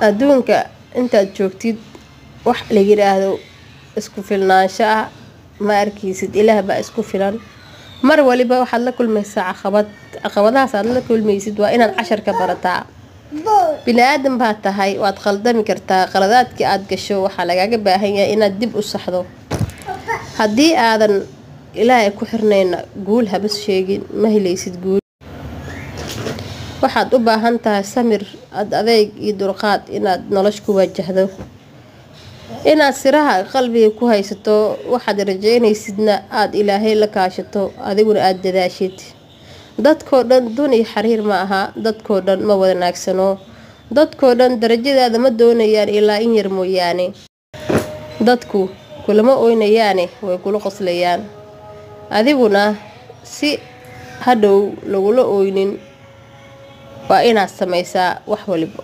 Adduunka intaad joogtid wax la yiraahdo isku filnaansho ah ma arkaysid. Ilaah baa isku filan. Mar waliba waxaad la kulmaysaa caqabad. Caqabadahaas aad la kulmaysid waa inaad cashar ka barataa. Bini aadan baad tahay, waad khaldami kartaa. Qaladaadkii aad gasho waxaa lagaaga baahan yahay inaad dib u saxdo. Haddii aadan Ilaahay ku xirnayna, guul habas sheegin, ma helaysid guul. Waxaad u baahan tahay samir, ad adeyg iyo dulqaad inaad nolosha ku wajahdo, inaad siraha qalbiga ku haysato, waxaad rajeynaysidna aad Ilaahay la kaashato, adiguna aad dadaashid. Dadkoo dhan dun iyo xariir ma aha. Dadkoo dhan ma wanaagsano. Dadkoo dhan darajadaada ma doonayaan, ilaa in yar mooyaane. Dadku kulama oynayaane, way kula qoslayaan. Adiguna si hadhow lagula oynin waa inaad samaysaa wax waliba.